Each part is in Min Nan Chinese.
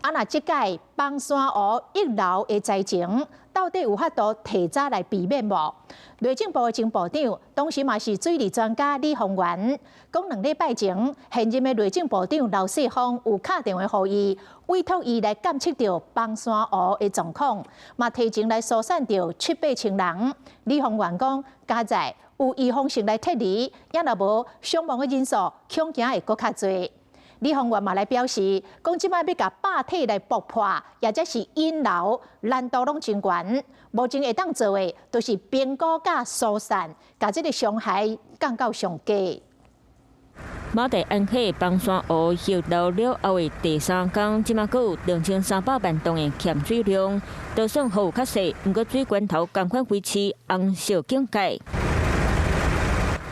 啊，若這擺枋山湖溢流的災情，到底有法度提早來避免無？內政部的前部長，當時嘛是水利專家李鴻源，講2禮拜前，現任的內政部長劉世鋒有敲電話予伊，委託伊來監測著枋山湖的狀況，嘛提前來疏散著七八千人。李鴻源講，佳哉有預防性來撤離，也若無傷亡的人數，恐驚會閣較濟。李鴻源嘛來表示，講這擺欲共壩體來爆破，抑者是引流，難度攏真懸。目前會當做的，就是評估佮疏散，共這个傷害降到上低。馬大安溪枋山湖溢流了後的第三工，這馬閣有2300萬噸的鹹水量，就算雨有較細，毋過水源頭仝款維持紅色警戒。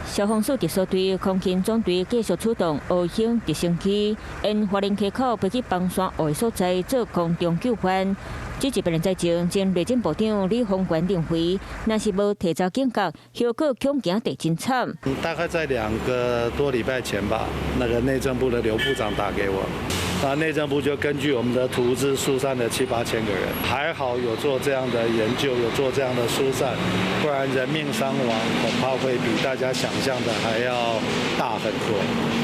消防署特搜隊、空勤總隊繼續出動烏鷹直升機，沿花蓮溪口飛去枋山湖的所在做空中救援。這一遍的災情，前內政部長李鴻源認為，若是無提早警覺，後果恐驚會真慘。大概在2個多禮拜前吧，那個內政部的劉部長打給我，那內政部就根據我們的圖紙疏散了七八千個人，還好有做這樣的研究，有做這樣的疏散，不然人命傷亡恐怕會比大家想象的還要大很多。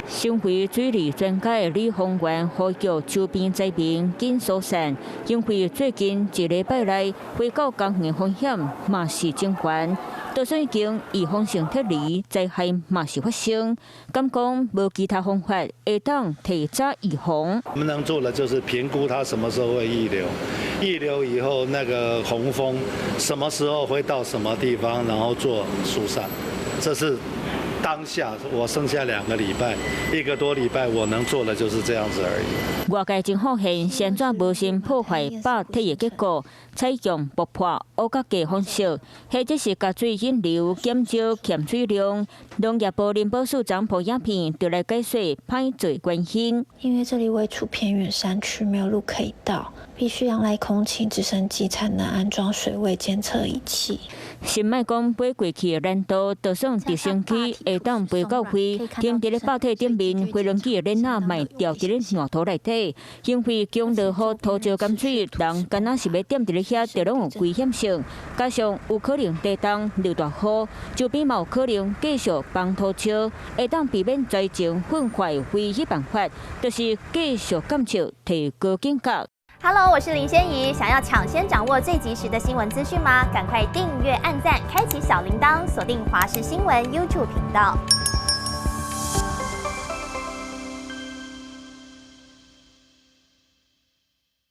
身為水利專家的李鴻源呼籲周邊災民緊疏散，因為最近一禮拜內飛到江遠的風險嘛是真懸，就算已經預防性撤離，災害嘛是發生。敢講無其他方法會當提早預防？我們能做的就是評估它什麼時候會溢流，溢流以後那個洪峰什麼時候會到什麼地方，然後做疏散，這是當下我剩下2個禮拜，一個多禮拜，我能做的就是這樣子而已。外界真發現，是按怎無先破壞壩體的結果，採用爆破、烏甲架方式，或者是共水引流，減少鹹水量。農業部林保署長彭雅萍就來解說歹做原因。因為這裡位處偏遠山區，沒有路可以到，必須仰賴空勤直升機才能安裝水位監測儀器。先莫講飛過去的難度，就算直升機會當飛到位，停佇咧壩體頂面，飛輪機的鏈仔嘛會掉佇咧爛土內底，因為強落雨土石含水，人敢若是欲踮佇咧遐，就攏有危險性。加上有可能地動落大雨，周邊嘛有可能繼續崩土石，會當避免災情噴發的唯一辦法，就是繼續監測，提高警覺。 Hello，我是林仙怡。想要搶先掌握最及時的新聞資訊嗎？趕快訂閱、按讚、開啟小鈴鐺，鎖定華視新聞 YouTube 頻道。